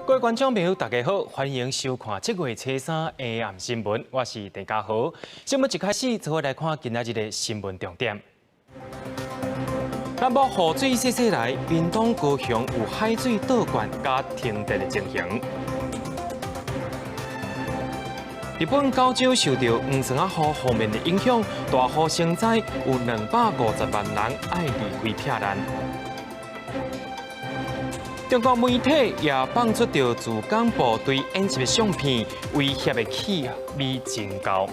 各位觀眾朋友，大家好，歡迎收看這月初三下暗新聞，我是鄭家豪。新聞一開始，做伙來看今仔日的新聞重點。南部雨水細細來，屏東高雄有海水倒灌佮停電的情形。日本九州受著黃霜仔雨鋒面的影響，大雨成災，有250萬人愛離開避難。中國媒體也放出著駐港部隊演習的相片，威脅的氣味真厚。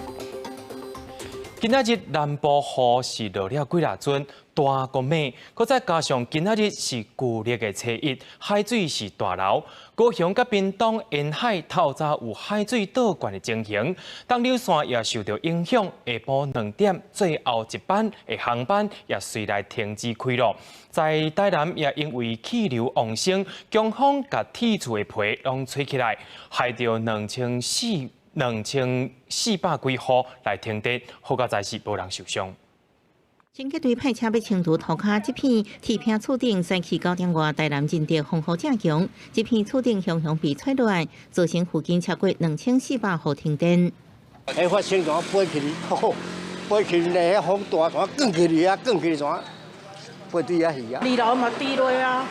今仔日南部雨是落了幾若陣，大閣猛，閣再加上今仔日是舊曆的初一，海水是大流。高雄佮屏東沿海透早有海水倒灌的情形，東柳線也受著影響，下晡2點最後一班的航班也隨來停止開路。在台南也因為氣流旺盛，強風共鐵厝的皮攏吹起來，害著2400幾戶來停電，好佳哉是無人受傷。清潔隊派車欲清除塗跤，這片鐵片厝頂早起9點外，台南仁德風雨正強，這片厝頂雄雄被吹落來，造成附近超過2400戶停電。欸，發生怎飛起，吼，飛起咧，風大，怎捲起去啊？捲起怎？飛對遐去啊？二樓嘛滴落啊，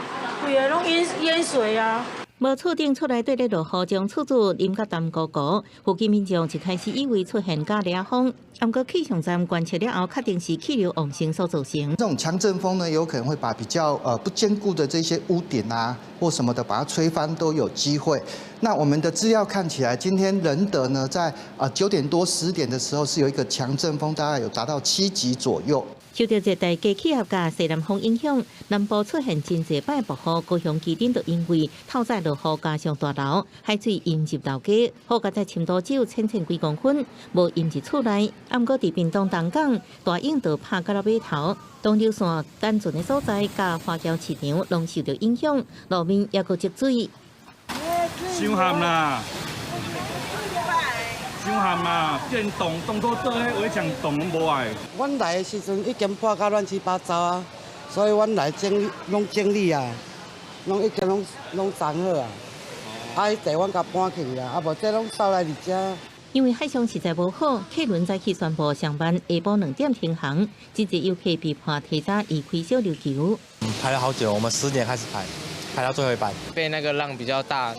規个攏淹淹水啊！無厝頂出來對咧落雨，將厝主淋甲澹糊糊。附近民眾一開始以為出現咖喱風，毋過氣象站觀測了後，確定是氣流旺盛所造成。這種強陣風呢，有可能會把比較不堅固的這些屋頂啊或什麼的，把它吹翻都有機會。那我們的資料看起來，今天仁德呢在9點多10點的時候，是有一個強陣風，大概有達到7級左右。受著熱帶低氣壓佮西南風影響，南部出現真濟擺暴雨，高雄旗津就因為透早落雨加上大流，海水淹入樓家，好佳哉深度只有淺淺幾公分，無淹入厝內。毋過佇屏東東港，大湧就拍甲了碼頭，東柳線等船的所在，佮華僑市場攏受著影響，路面猶閣積水。傷譀啦！傷譀啊！電動當初做彼圍牆洞攏無愛。阮來的時陣已經破甲亂七八糟啊，所以阮來整理，攏整理啊，攏已經攏攏裝好啊。啊，彼塊阮共搬去啊，啊無這攏掃來佇遮。因為海象實在無好，客輪早起宣布上班下晡2點停航，真濟遊客被迫提早移開小琉球。排了好久，我們10點開始排，排到最後一班。被那個浪比較大，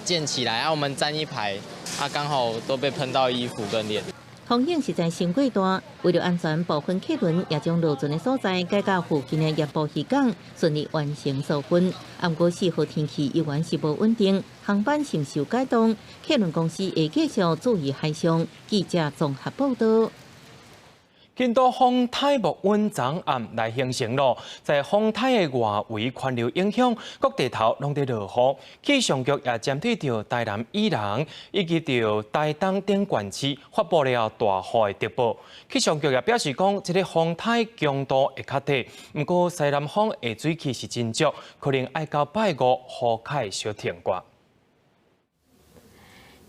濺起來，啊，我們站一排，啊，剛好都被噴到衣服跟臉。風險實在傷過大，為著安全，部分客輪也將落船的所在改到附近的鹽埔漁港，順利完成疏運。毋過4號天氣依然是無穩定，航班是受改動，客輪公司會繼續注意海象。記者綜合報道。印度風颱木恩昨暗來形成咯，在風颱的外圍環流影響，各地頭攏佇落雨。氣象局也針對著台南以南以及著台東等縣市發布了大雨的特報。氣象局也表示講，這個風颱強度會較低，毋過西南風的水氣是真足，可能愛到拜五雨較會小停掛。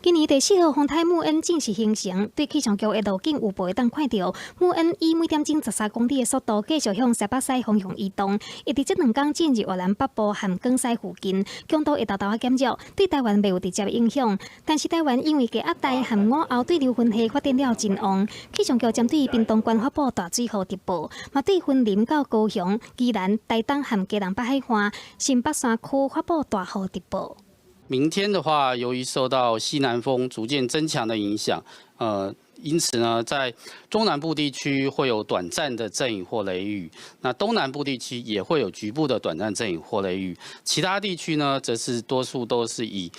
今年第四號風颱穆恩正式形成，對氣象局的路徑預報會當看著，穆恩以每點鐘13公里的速度繼續向西北西方向移動，會佇這兩工進入越南北部和廣西附近，強度會沓沓仔減弱，對台灣袂有直接影響。但是台灣因為低壓帶和午後對流雲系發展了真旺，氣象局針對屏東縣發布大水雨特報，嘛對雲林到高雄、宜蘭、台東和基隆北海岸、新北山區發布大雨特報。明天的話，由於受到西南風逐漸增強的影響，因此呢，在中南部地區會有短暫的陣雨或雷雨，那東南部地區也會有局部的短暫陣雨或雷雨，其他地區呢，則是多數都是以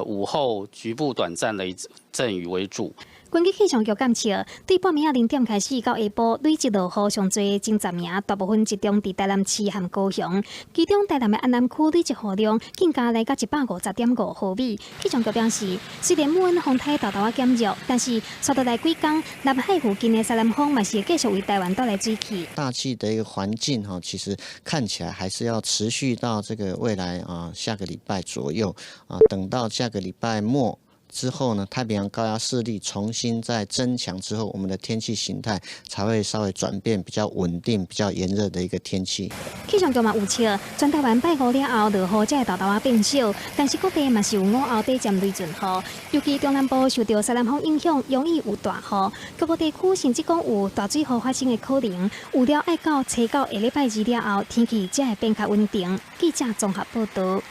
午後局部短暫雷陣雨為主。根據氣象局監測，對半暝仔0點開始到下晡累積落雨上濟前10名，大部分集中佇台南市和高雄，其中台南的安南區累積雨量竟加來到150.5毫米。氣象局表示，雖然穆恩風颱沓沓仔減弱，但是紲落來幾工，南海附近的西南風嘛是會繼續為台灣帶來水汽。大氣的一個環境哈，其實看起來還是要持續到這個未來啊下個禮拜左右啊，等到下個禮拜末。之後呢，太平洋高壓勢力重新再增強之後，我們的天氣形態才會稍微轉變，比較穩定、比較炎熱的一個天氣。氣象局嘛預測，全台灣拜五了後落雨才會沓沓仔變少，但是各地嘛是有午後短暫雷陣雨，尤其中南部受著西南風影響，容易有大雨，局部地區甚至講有大水雨發生的可能。預料愛到初九下禮拜二了後，天氣才會變較穩定。記者綜合報導。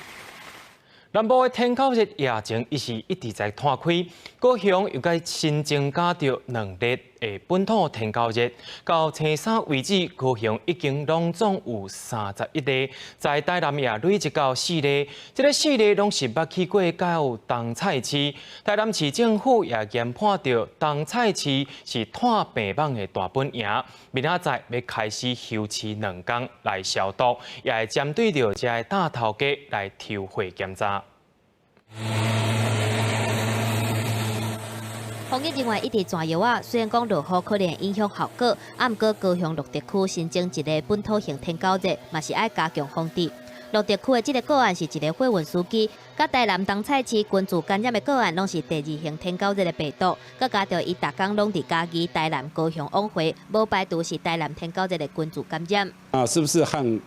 南部的天狗日疫情，伊是一直在拖開，高雄又閣新增加著兩例的本土天狗日，到星期三為止，高雄已經攏總有31例，在台南也累積到四例，這个四例攏是捌去過到冬菜市，台南市政府也研判著冬菜市是湠病蠓的大本營，明仔載欲開始休市兩工來消毒，也會針對著這个大頭家來抽血檢查。防疫人員一直轉藥仔，雖然講落雨可能影響效果，啊，毋過高雄鹿特區新增一个本土型天狗日，嘛是愛加強防治。鹿特區的這个個案是一个貨運司機，佮台南冬菜市群聚感染的個案，攏是第二型天狗日的病毒，閣加著伊逐工攏佇嘉義、台南、高雄往回，無排除是台南天狗日的群聚感染。啊，是不是和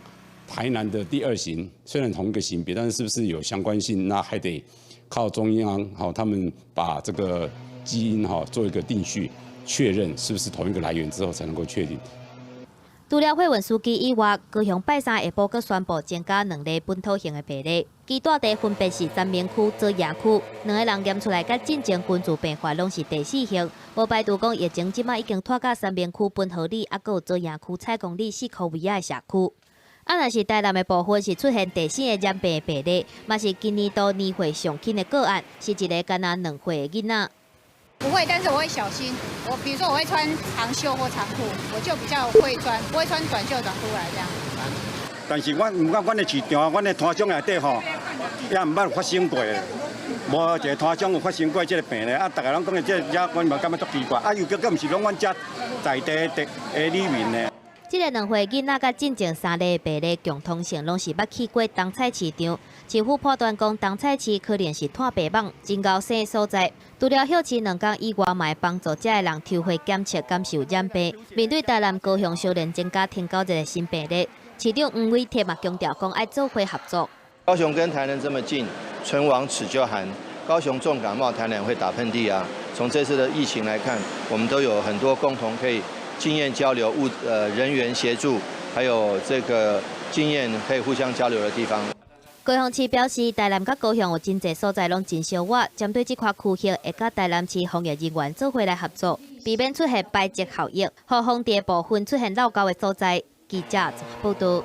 台南的第二型雖然同一個型別，但是是不是有相關性？那還得靠中央吼，他們把這個基因哈做一個定序，確認是不是同一個來源之後，才能夠確定。除了貨運司機以外，高雄拜三下晡閣宣布增加兩例本土型的病例，其住地分別是三民區、左營區，兩个人驗出來佮進前群聚病發攏是第四型，無排除講疫情這擺已經拖到三民區歕河里，猶閣有左營區蔡公里四箍圍仔的社區。啊，若是台南的部分是出現第四个染病的病例，嘛是今年度年歲上輕的個案，是一个干焦兩歲的囡仔。不會，但是我會小心。我比如說我會穿長袖或長褲，我就比較會穿，不會穿短袖短褲來這樣。但是阮毋管阮的市場、阮的攤商內底吼，也毋捌發生過，無一个攤商有發生過這个病咧。啊，逐个攏講的這个，阮嘛感覺足奇怪。啊，又閣閣毋是攏阮遮在地的里面呢。這个兩歲囡仔佮進前三例病例共通性，攏是捌去過冬菜市場。市府判斷講，冬菜市可能是湠病蠓真𠢕生所在。除了休市兩工以外，嘛會幫助遮的人抽血檢測，敢是有染病。面對台南、高雄相連增加天狗日的新病例，市長黃偉哲嘛強調講，愛做伙合作。高雄跟台南這麼近，唇亡齒就寒。高雄重感冒，台南會打噴嚏啊。從這次的疫情來看，我們都有很多共同可以經驗交流、物人員協助，還有這個經驗可以互相交流的地方。高雄市表示，台南佮高雄有真濟所在攏真相倚，針對這塊區域會佮台南市防疫人員做伙來合作，避免出現排斥效應，予防治的部分出現漏溝的所在。記者報導。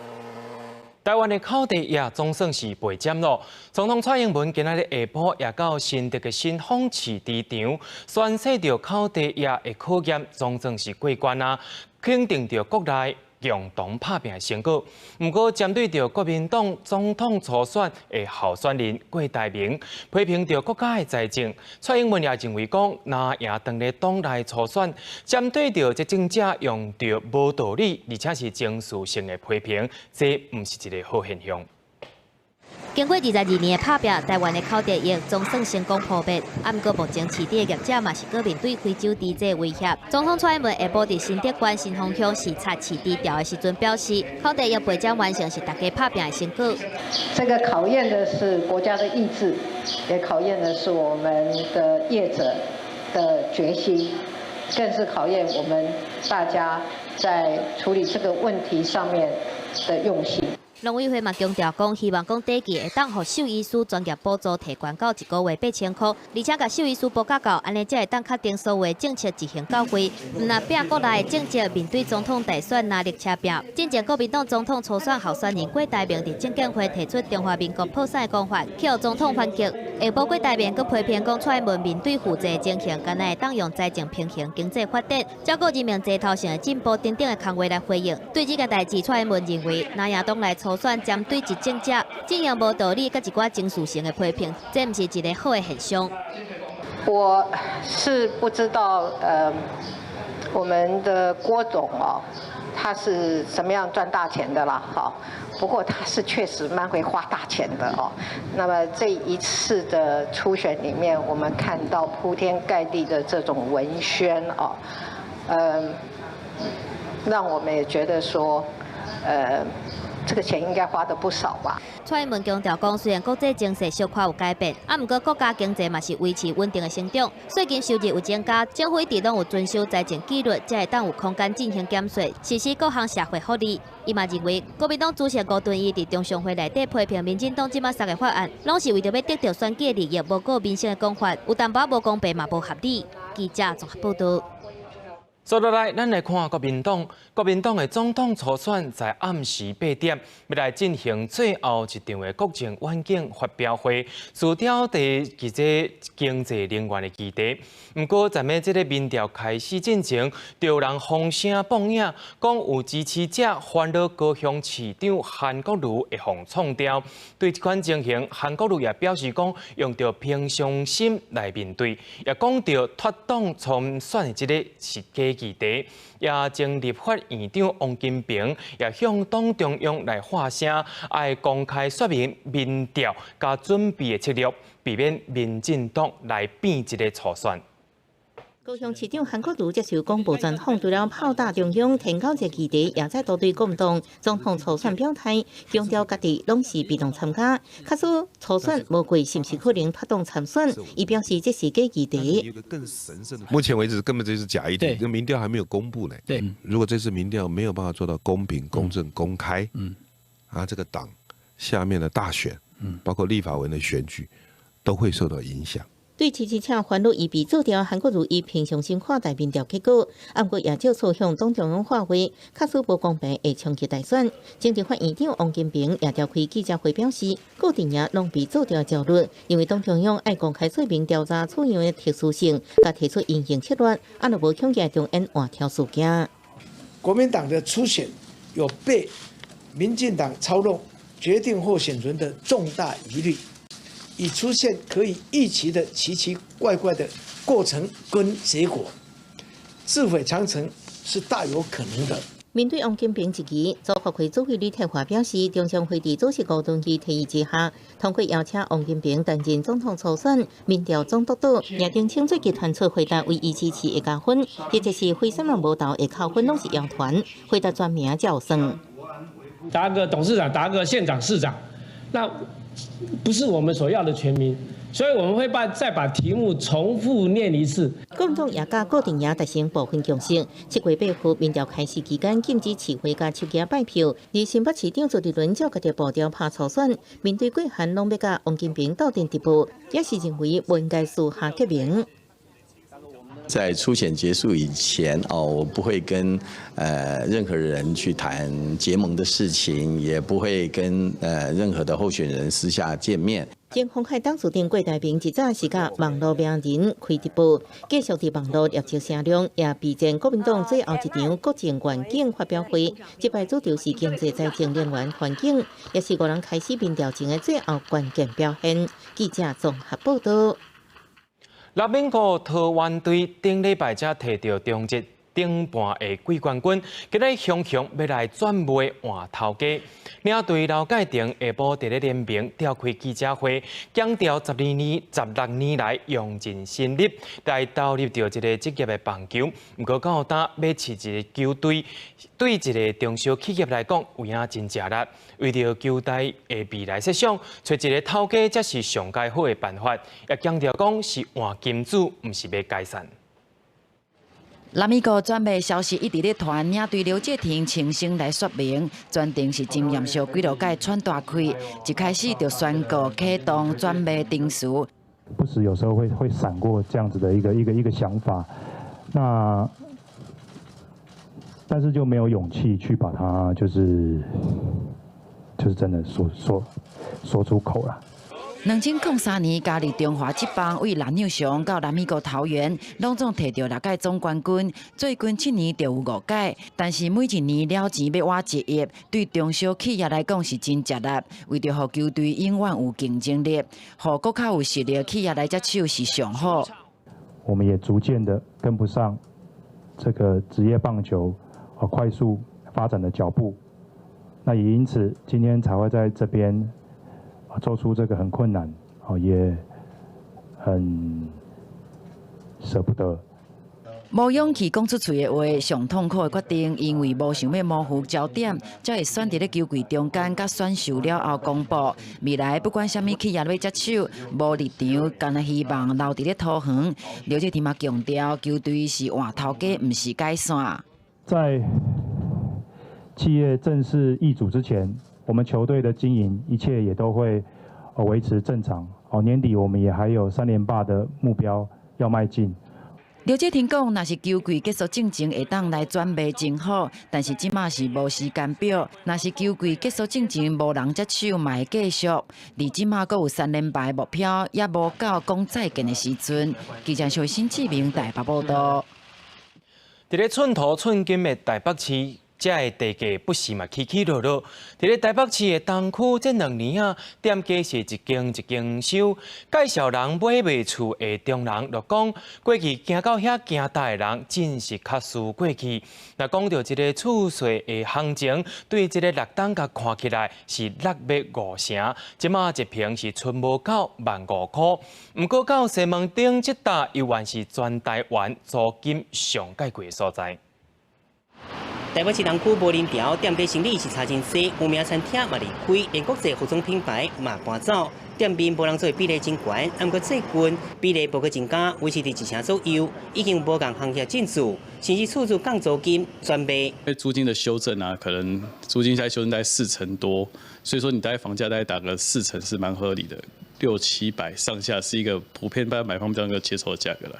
台灣的口蹄疫總算是袂佔咯。總統蔡英文今仔日下晡也到新竹的新豐市豬場，宣示著口蹄疫的考驗總算是過關啊，肯定著國內共同拍拚的成果。毋過，針對著國民黨總統初選的候選人郭台銘批評著國家的財政，蔡英文也認為講，若贏當咧黨內初選，針對著執政者用著無道理，而且是情緒性的批評，這毋是一个好現象。經過22年的拍拚，台灣的口蹄疫總算成功撲滅。啊，毋過目前飼豬的業者嘛是閣面對非洲豬瘟威脅。總統蔡英文下晡佇新竹縣新豐鄉視察飼豬場的時陣表示，口蹄疫備戰完成是大家拍拚的成果。這個考驗的是國家的意志，也考驗的是我們的業者的決心，更是考驗我們大家在處理這個問題上面的用心。農委會嘛強調講，希望講短期會當予獸醫師專業補助提懸到一个月8000箍，而且共獸醫師補較夠，按呢才會當確定所有的政策執行到位。毋但拚國內的政策，面對總統大選若力車拚。進前國民黨總統初選候選人郭台銘佇政見會提出中華民國破產的講法，去予總統反擊。下晡郭台銘閣批評講，蔡英文面對負債情形，敢若會當用財政平衡經濟發展，照顧人民齊頭性的進步等等的空話來回應。對這个代誌，蔡英文認為，若贏黨內初選針對執政者進行無道理佮一寡情緒性的批評，這毋是一个好的現象。我是不知道，我們的郭總啊，他是怎麼樣賺大錢的啦，好，不過他是確實蠻會花大錢的哦。那麼這一次的初選裡面，我們看到鋪天蓋地的這種文宣哦，讓我們也覺得說，這個錢應該花得不少吧。蔡英文強調講，雖然國際情勢小可有改變，啊，毋過國家經濟嘛是維持穩定的成長，稅金收入有增加，政府一直攏有遵守財政紀律，才會當有空間進行減稅，實施各項社會福利。伊嘛認為，國民黨主席吳敦義佇中常會內底批評民進黨這馬三个法案，攏是為著欲得著選舉的利益，無顧民生的講法，有淡薄無公平嘛無合理。記者綜合報導。接落來，咱來看國民黨。國民黨的總統初選在暗時8點，欲來進行最後一場的國政遠景發表會，聚焦佇這個經濟能源的議題。毋過，在欲這个民調開始進前，就有人風聲放影，講有支持者煩惱高雄市長韓國瑜會予創掉。對這款情形，韓國瑜也表示講，用著平常心來面對，也講著脫黨參選的這个是假議題。也前立法院長王金平也向黨中央來發聲，愛公開說明民調佮準備的策略，避免民進黨來變這个初選。高雄市長韓國瑜接受廣播專訪，除了炮打中央提高這議題，也再度對國民黨總統初選表態，強調家己攏是被動參加。假使初選無過，是毋是可能脫黨參選？伊表示這是假議題。目前為止根本就是假議題，這民調還沒有公布呢。如果這次民調沒有辦法做到公平、公正、公開，啊，這個黨下面的大選，包括立法委員的選舉，都會受到影響。對支持者煩惱伊被做掉，韓國瑜以平常心看待民調結果，毋過也照數向黨中央發話，假使無公平會衝擊大選。前立法院長王金平也召開記者會表示，各陣營攏被做掉焦慮，認為黨中央愛公開說明調查取樣的特殊性，佮提出因應策略，啊若無恐驚中央換柱事件。國民黨的初選有被民進黨操弄決定候選人的重大疑慮。已出現可以預期的奇奇怪怪的過程跟結果，自毀長城是大有可能的。面對王金平質疑，組合會主委呂鐵華表示，中常會佇主席吳敦義提議之下，通過邀請王金平擔任總統初選民調總督導，葉丁清最近傳出回答唯一支持會加分，或者是非啥物無投會扣分，攏是謠傳。回答全名才有算。打個董事長，打個縣長、市長，那不是我們所要的全民，所以我們會把再把題目重複念一次。共黨也佮郭陣營達成部分共識，7月8號民調開始期間禁止市會佮手機拜票，而新北市長朱立倫照家己步調拍初選，面對郭韓攏欲佮王金平鬥陣直播，也是認為無應該私下結盟。在初選結束以前哦，我不會跟任何人去談結盟的事情，也不會跟任何的候選人私下見面。前鴻海董事長郭台銘一早是佮網路名人開直播，繼續佇網路累積聲量，也備戰國民黨最後一場國政願景發表會。這擺主軸是經濟、財政、能源、環境，也是五人開始民調前的最後關鍵表現。記者綜合報導。拉美國桃園隊頂禮拜才提著中職頂盤的季冠軍，今日雄雄欲來轉賣換頭家。領隊劉介廷下晡佇咧聯盟召開記者會，強調12年、16年來用盡心力來投入著這个職業的棒球。毋過到今欲飼一个球隊，對一个中小企業來講，有影真食力。為著球隊的未來設想，揣一个頭家才是上佳好的辦法。也強調講是換金主，毋是欲解散。拉米哥轉賣消息一直咧傳，領隊劉介廷親身來說明，全程是真嚴肅，幾落擺喘大氣，一開始就宣告啟動轉賣程序。不時有時候會閃過這樣子的一個想法，那但是就沒有勇氣去把它就是真的說出口了。2003年加入中華職棒，為藍鳥熊到拉美國桃園，攏總提著六屆總冠軍。最近7年就有五屆，但是每一年了錢欲挖一億，對中小企業來講是真食力。為著予球隊永遠有競爭力，予閣較有實力企業來接手是上好。我們也逐漸的跟不上這個職業棒球快速發展的腳步。那也因此今天才會在這邊做出這個很困難，也很捨不得。無勇氣講出喙的話，上痛苦的決定，因為無想欲模糊焦點，才會選佇咧球季中間佮選秀了後公布。未來不管啥物企業欲接手，無立場，干焦希望留佇咧桃園。劉哲廷嘛強調，球隊是換頭家，毋是改線。在企業正式易主之前，我們球隊的經營一切也都會維持正常。哦，年底我們也還有三連霸的目標要邁進。劉哲廷講，若是球季結束進前會當來轉賣真好，但是這馬是無時間表。若是球季結束進前無人接手，嘛會繼續。離這馬閣有三連敗目標，也無到講再見的時陣。記者邵新志明台北報道。佇咧寸土寸金的台北市，遮的地價不時嘛起起落落。佇咧台北市的東區，這兩年啊，店家是一間一間收。介紹人買賣厝的中人就講，過去行到遐行搭的人，真是較輸過去。若講著這个厝稅的行情，對這个六東共看起來是6欲5成，這馬一坪是賰無到15,000箍。毋過到西門町這搭，猶原是全台灣租金上蓋貴的所在。台北市東區無人橋店家生理是差真濟，有名餐廳嘛離開，連國際服裝品牌嘛搬走，店面無人做的比例真懸。毋過最近比例無閣增加，維持佇1成左右，已經無仝行業進駐，甚至厝主降租金轉賣。因為租金的修正啊，可能租金現在修正在4成多，所以說你大概房價大概打個4成是蠻合理的，六七百上下是一個普遍大家買方比較能夠接受的價格啦。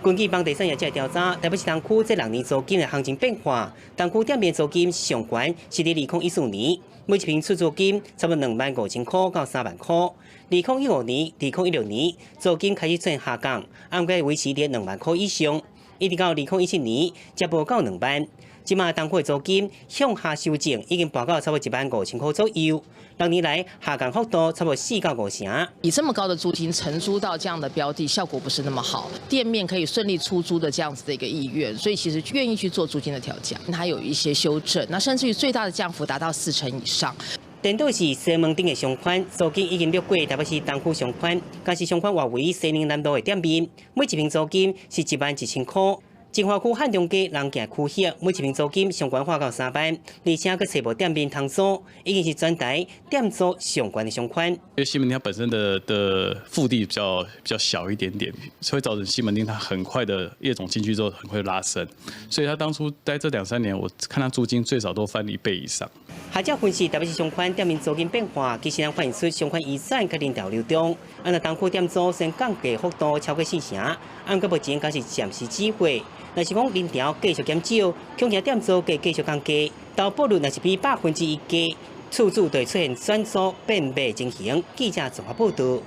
根據房地產業者調查，台北市東區這6年租金的行情變化，東區店面租金上懸是佇2014年，每一坪出租金差不多25,000箍到30,000箍。2015年、2016年租金開始轉下降，毋過維持佇20,000箍以上，一直到2017年才無到2萬。這馬東區的租金向下修正，已經跋到差不多15,000箍左右。6年來下降幅度差不多4到5成。以這麼高的租金承租到這樣的標的，效果不是那麼好。店面可以順利出租的這樣子的一個意願，所以其實願意去做租金的調價，它有一些修正。那甚至於最大的降幅達到4成以上。顛倒是西門町的商圈，租金已經掠過台北市東區商圈，但是商圈外圍西寧南路的店面，每一坪租金是11,000箍。彰化區漢中街人行區域，每一坪租金上懸化到3萬，而且閣揣無店面通租，已經是全台店租上懸的商圈。因為西門町它本身的腹地比較小一點點，所以造成西門町它很快的業種進去之後很快拉升，所以它當初在這兩三年，我看它租金最少都翻一倍以上。學者分析，台北市商圈店面租金變化，其實能反映出商圈移轉佮人潮流動。啊，若東區店租雖然降價幅度超過4成，毋過目前閣是暫時止血。若是講人潮繼續減少，恐驚店租繼續降低，投報率若是比1/1低，厝主就會出現轉租變賣情形。記者綜合報導。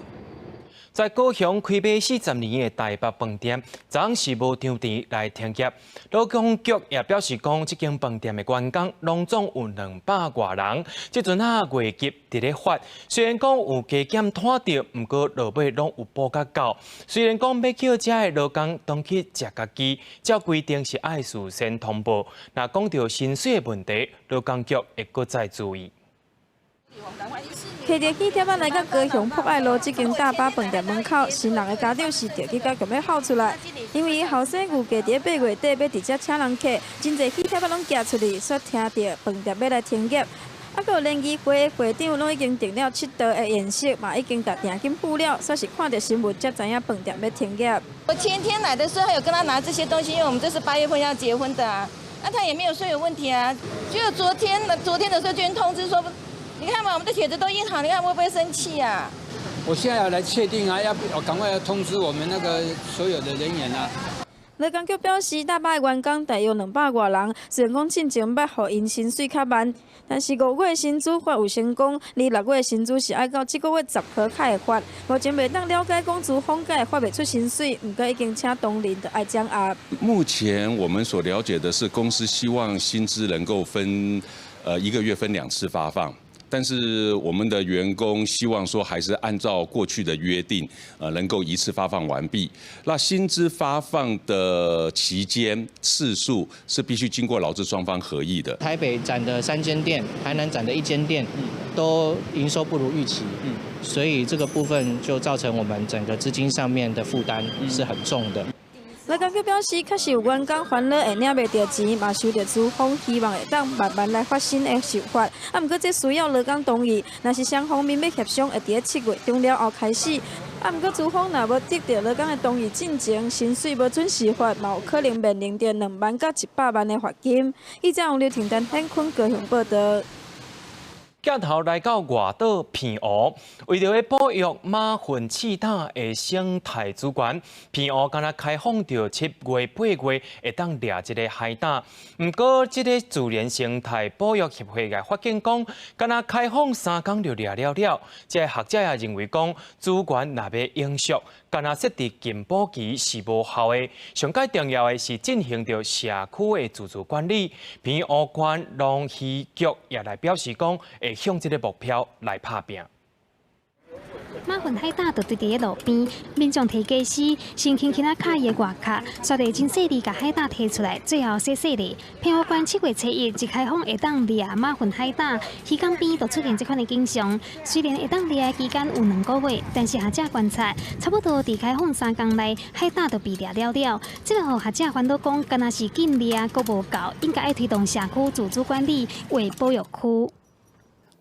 在高雄開賣40年的台北飯店，昨是無場地來停業。勞工局也表示講，這間飯店的員工攏總有200外人，這陣啊月給佇咧發，雖然講有加減拖著，毋過落尾攏有補較夠。雖然講欲叫遮的勞工轉去食家己，照規定是愛事先通報。若講著薪水的問題，勞工局會閣再注意。騎著喜帖仔來到高雄博愛路這間大巴飯店門口，新人的家長是著急甲共欲哭出來，因為後生預計佇8月底欲佇遮請人客，真濟喜帖仔攏寄出去，煞聽著飯店欲來停業。啊，閣有聯誼會的會長攏已經訂了七桌的宴席，嘛已經共訂金付了，煞是看著新聞才知影飯店欲停業。我前天來的時候，還有跟他拿這些東西，因為我們這是8月份要結婚的啊，那他也沒有說有問題啊。就昨天的時候就通知說。你看嘛，我們的帖子都印好，你看會不會生氣啊？我現在要來確定啊，要趕快要通知我們那個所有的人員啊。勞工局表示，大巴的員工大約200外人，雖然講進前捌予𪜶薪水較慢，但是5月薪資發有成功，而6月薪資是愛到這個月10號才會發。目前袂當了解講資方會發袂出薪水，毋過已經請同仁著愛掌握。目前我們所了解的是，公司希望薪資能夠分，一個月分兩次發放。但是我們的員工希望說，還是按照過去的約定，能夠一次發放完畢。那薪資發放的期間次數是必須經過勞資雙方合意的。台北展的3間店，台南展的1間店，都營收不如預期，所以這個部分就造成我們整個資金上面的負擔是很重的。勞工局表示，確實有員工煩惱會領袂著錢，嘛收著資方希望會當慢慢來發薪的想法。啊，毋過這需要勞工同意，若是雙方面欲協商，會佇咧7月中了後開始。啊，毋過資方若無得著勞工的同意進前，薪水無準時發，嘛有可能面臨著2萬到100萬的罰金。記者王劉婷、陳顯坤高雄報導。鏡頭來到外島澎湖，為著欲保育馬糞刺膽的生態資源，澎湖敢若開放著7月、8月會當掠這个海膽。毋過，這个自然生態保育協會共發現講，敢若開放3工就掠了了。這个學者也認為講，資源若欲永續，干焦設置禁捕期是無效的。上蓋重要的是進行著社區的自治管理。澎湖縣農漁局也來表示講，會向這个目標來拍拚。馬糞海膽就堆佇咧路邊，民眾提家私，先輕輕仔敲伊的外殼，煞佇真細膩共海膽提出來，最後洗洗咧。澎湖縣7月初一一開放會當掠馬糞海膽，漁港邊就出現這款的景象。雖然會當掠的期間有2個月，但是學者觀察，差不多佇開放3工內，海膽就被掠了了。這个予學者煩惱講，敢若是禁掠閣無夠，應該愛推動社區自主管理，劃保育區。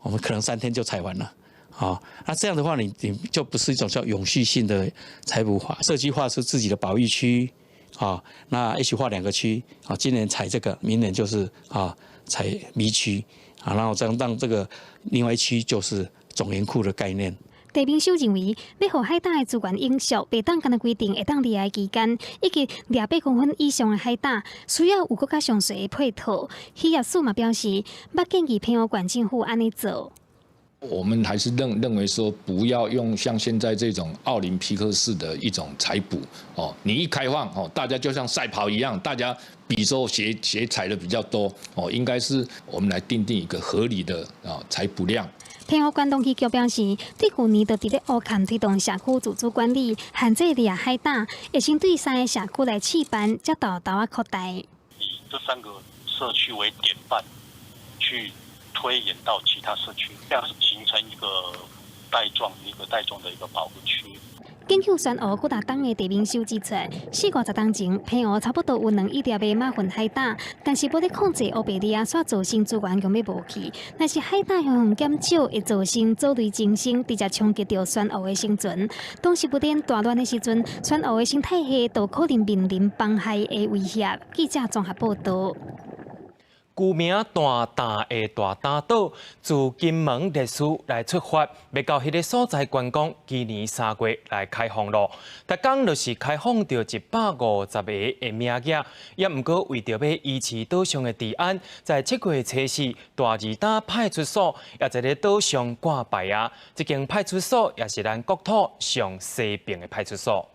我們可能3天就採完了。好，那這樣的話，你就不是一種叫永續性的採捕法。社區劃出自己的保育區，啊，那一起劃兩個區，啊，今年採這個，明年就是啊採 B 區，啊，然後這樣讓這個另外一區就是種源庫的概念。地平秀認為，欲予海膽的資源永續，袂當干焦規定會當掠的期間，以及掠8公分以上的海膽，需要有閣較詳細的配套。漁業署嘛表示，捌建議澎湖縣政府按呢做。我們還是認為說，不要用像現在這種奧林匹克式的一種採捕哦，你一開放哦，大家就像賽跑一樣，大家比說誰採的比較多哦，應該是我們來訂定一個合理的啊採捕量。澎湖縣農漁局表示，佇舊年就佇咧烏崁推動社區自主管理，限制掠海膽，會先對三个社區來試辦，才沓沓仔擴大。以這三個社區為典範，去推演到其他社區，這樣子形成一個帶狀、一個帶狀的一個保護區。根據宣湖幾若冬的地名修指出，四五十冬前，澎湖差不多有2億粒的馬糞海膽，但是無咧控制烏白掠，煞造成資源強欲無去。若是海膽雄減少，會造成藻類增生，直接衝擊著珊瑚的生存。當食物鏈大亂的時陣，珊瑚的生態系都可能面臨崩壞的威脅。記者綜合報導。舊名大擔的大擔島，自金門烈士來出發，欲到彼个所在觀光，今年3月來開放囉。逐工就是開放著150个的名額，也毋過為著欲維持島上的治安，在7月初四，大二擔派出所也佇咧島上掛牌仔。這間派出所也是咱國土上西邊的派出所。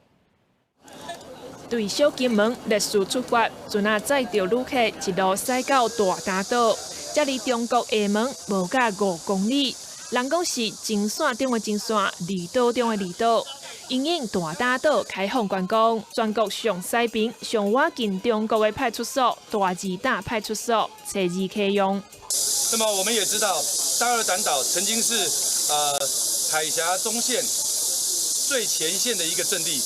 對小金門烈士出發，船仔載著旅客一路駛到大擔島，這離中國廈門無甲5公里。人講是前線中的前線，離島中的離島。因應大擔島開放觀光，全國上西邊、上倚近中國的派出所大二擔派出所，初二啟用。那麼我們也知道，大二膽島曾經是海峽中線最前線的一個陣地。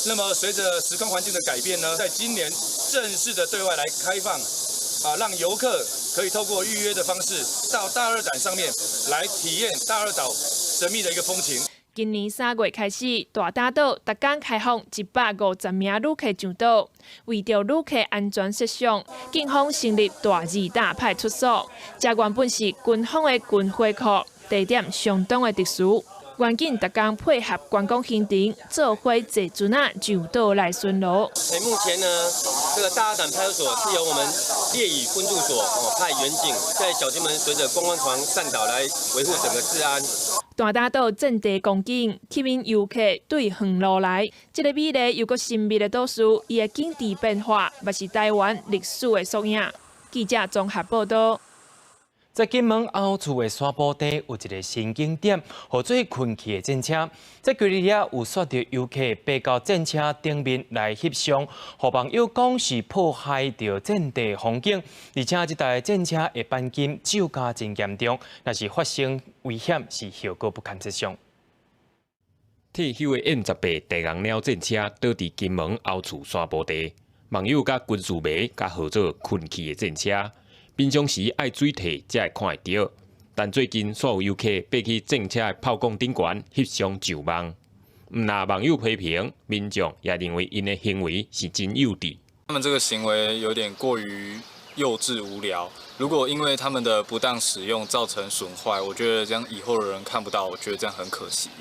那麼隨着時空環境的改變呢，在今年正式的對外來開放，啊，讓遊客可以透過預約的方式到大二膽上面來體驗大二島神秘的一個風情。今年3月開始，大擔島逐工開放150名旅客上島，為著旅客安全設想，警方成立大二擔派出所。這原本是軍方的軍火庫，地點相當的特殊。員警逐工配合觀光行程，做伙坐船仔上島來巡邏。目前呢，這個大二膽派出所是由我們烈嶼分駐所哦派員警在小金門隨著觀光船上島來維護整個治安。大擔島戰地光景吸引遊客對遠路來。這个美麗又閣神秘的島嶼，伊的景致變化，嘛是台灣歷史的縮影。記者綜合報導。在金門後厝的沙埔地有一个新景點，號做困去的戰車。在舊日遐有煞著遊客爬到戰車頂面來翕相，予網友講是破壞著戰地風景，而且這台戰車的鈑金蛀甲真嚴重，若是發生危險，是後果不堪設想。退休的 M18地龍鳥戰車倒佇金門後厝山坡地，網友佮軍事迷共號做困去的戰車。平常時愛水退才會看會著，但最近煞有遊客爬去戰車的炮管頂懸翕相上網。毋但網友批評，民眾也認為𪜶的行為是真幼稚。他們這個行為有點過於幼稚無聊。如果因為他們的不當使用造成損壞，我覺得這樣以後的人看不到，我覺得這樣很可惜。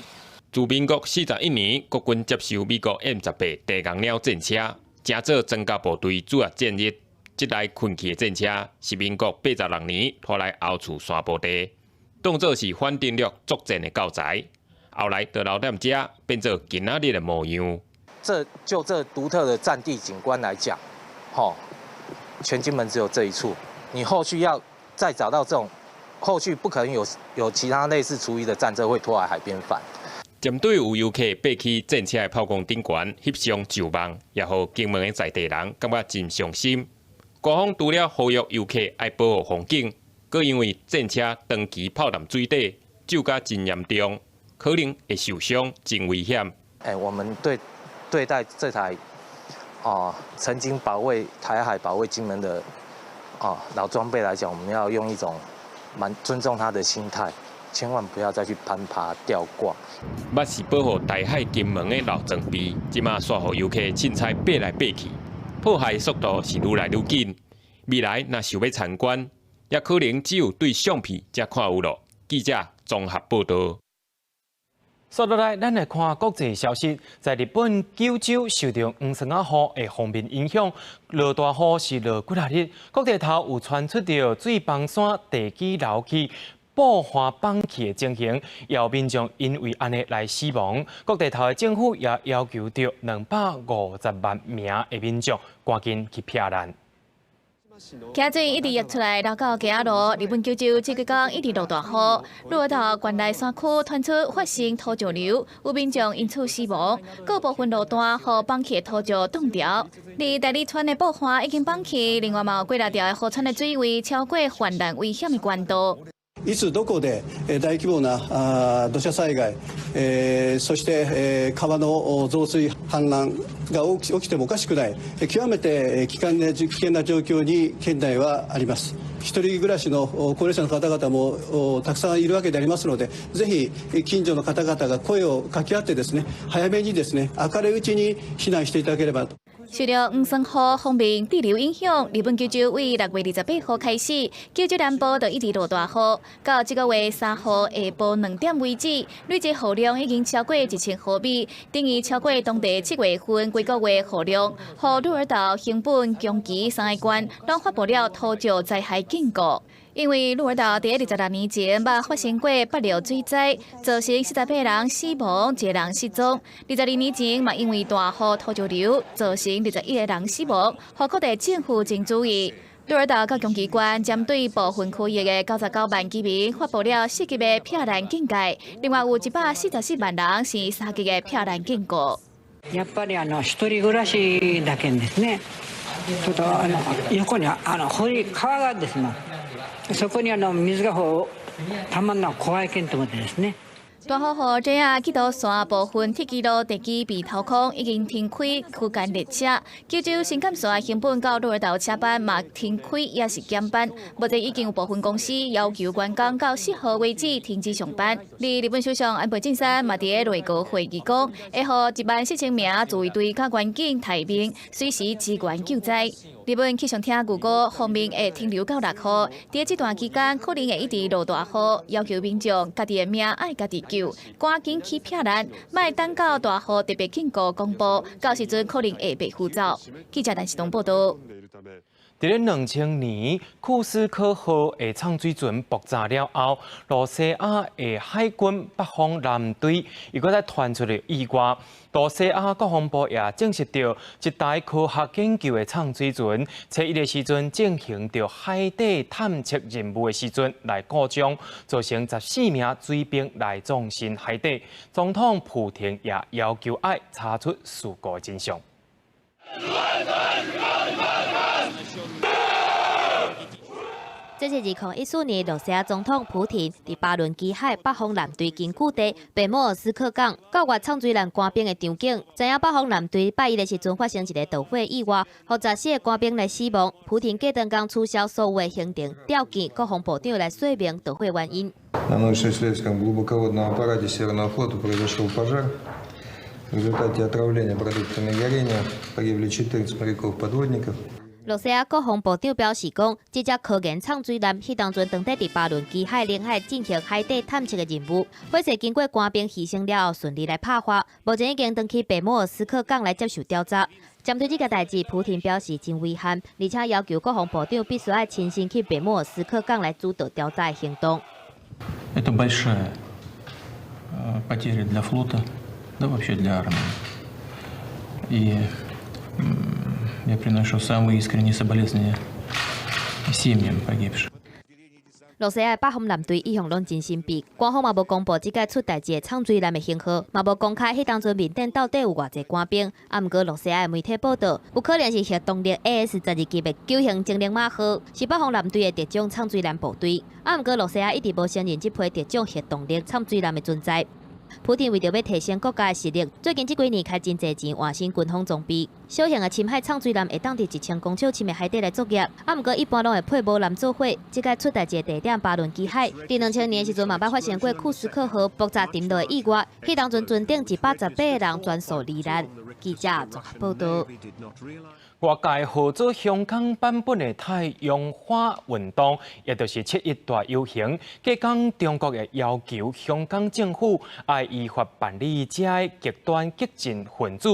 自民國41年，國軍接受美國 M18地龍鳥戰車，成做裝甲部隊主要戰力。這台困去的戰車是民國86年拖來後厝山坡地，當作是反登陸作戰的教材。後來就留踮遮，變做今仔日的模樣。這就這獨特的戰地景觀來講，吼，全金門只有這一處。你後續要再找到這種，後續不可能有其他類似廚餘的戰車會拖來海邊翻。針對有遊客爬去戰車的炮管頂懸翕相上網，也予金門的在地人感覺真傷心。官方除了呼籲遊客愛保護風景，閣因為戰車長期泡踮水底，蛀甲真嚴重，可能會受傷，真危險。欸，我們對待這台曾經保衛台海、保衛金門的老裝備來講，我們要用一種蠻尊重他的心態，千萬不要再去攀爬、吊掛。捌是保護台海金門的老裝備，這馬煞予遊客凊彩爬來爬去。破壞速度是愈來愈緊，未來若想欲參觀，也可能只有對相片才看有囉。記者綜合報道。紲落來，咱來看國際消息。在日本九州受著黃酸仔雨的鋒面影響，落大雨是落幾若日。各地頭有傳出著水崩山地基流去、布花崩去的情形，也有民眾因為按呢來死亡。各地頭的政府也要求著250萬名的民眾趕緊去避難。溪水一直溢出來，流到街仔路。日本九州這幾工一直落大雨，鹿兒島縣內山區傳出發生土石流，有民眾因此死亡。閣部分路段予崩去的土石擋牢。佇大利川的布花已經崩去，另外嘛有幾若條的河川的水位超過泛濫危險的懸度。いつどこで大規模な土砂災害、そして川の増水氾濫が起きてもおかしくない極めて危険な状況に県内はあります。一人暮らしの高齢者の方々もたくさんいるわけでありますので、ぜひ近所の方々が声を掛け合ってですね、早めにですね、明るいうちに避難していただければと。受著黃酸雨鋒面對流影響，日本九州對6月28號開始，九州南部就一直落大雨，到這個月3號下晡2點為止，累計雨量已經超過1000毫米，等於超過當地7月份規個月雨量。予鹿兒島、熊本、宮崎三个縣攏發布了土石災害警告。因為鹿兒島佇26年前捌發生過北流水災，造成48人死亡，一個人失蹤。22年前嘛，因為大雨土石流，造成21個人死亡，予各地政府真注意。鹿兒島佮宮崎縣針對部分區域的99萬居民發布了4級的避難警戒，另外有144萬人是3級的避難警告。やっぱり一人暮らしだけんですね。ちょっと横に堀川がですね。そこに水がこうたまんのは怖いけんと思ってですね。大雨予這仔基多線部分鐵支路地基被掏空，已經停開區間列車。九州新幹線熊本到鹿兒島車班嘛停開，抑是減班。目前已經有部分公司要求員工到4號為止停止上班。而日本首相安倍晉三嘛佇咧內閣會議講，會予1.4萬名自衛隊佮員警待命，隨時支援救災。日本氣象廳預估鋒面會停留到6號，佇這段期間可能會一直落大雨，要求民眾家己的命愛家己救，趕緊去避難，莫等到大雨特別警告公布，到時陣可能會被呼走。記者陳世東報道。佇咧2000年，庫斯科號的藏水船爆炸了後，露西亞的海軍北方艦隊又閣再傳出了意外。露西亞國防部也證實著，一台科學研究的藏水船，初一的時陣進行著海底探測任務的時陣來故障，造成14名水兵來葬身海底。總統普廷也要求愛查出事故的真相。這是2014年，露西亞總統普廷佇巴倫支海北方艦隊根據地白莫爾斯克港救援藏水艦官兵的場景。知影北方艦隊拜一的時陣發生一个導火意外，予14个官兵來死亡。普廷隔頓工取消所有的行程，調見國防部長來說明導火原因。 На научно-исследовательском глубоководном аппарате Северного флота произошел пожар. В результате отравления продуктами горения погибли 14 моряков-подводников. 露西亞國防部長表示講，這隻科研藏水艦彼當陣當佇巴倫支海領海進行海底探測的任務，火勢經過官兵犧牲了後，順利來拍發，目前已經轉去白莫爾斯克港來接受調查。針對這個代誌，普廷表示真遺憾，而且要求國防部長必須愛親身去白莫爾斯克港來主導調查的行動。 Это большая потеря для флота, да вообще для армии. И я приношу самые искренние соболезнования семьям погибших. 露西亞北方艦隊一向攏真神秘，官方嘛無公布這擺出代誌的藏水艦的型號，嘛無公開彼當陣面頂到底有偌濟官兵。啊，毋過露西亞的媒體報道，有可能是核動力 AS-12級的九型精靈馬號，是北方艦隊的特種藏水艦部隊。啊，毋過露西亞一直無承認這批特種核動力藏水艦的存在。普廷為著欲提升國家的實力，最近這幾年開真濟錢換新軍方裝備。小型的深海藏水艦會當佇1000公尺深的海底來作業，啊，毋過一般攏會配無艦做伙。這擺出代誌的地點巴倫支海，佇2000年的時陣嘛捌發生過庫斯克號爆炸沉落的意外，彼當陣船頂118個人全數罹難。記者綜合報導。外界號做香港版本的太陽花運動，也就是七一大遊行。隔工中國會要求香港政府愛依法辦理這个極端激進分子。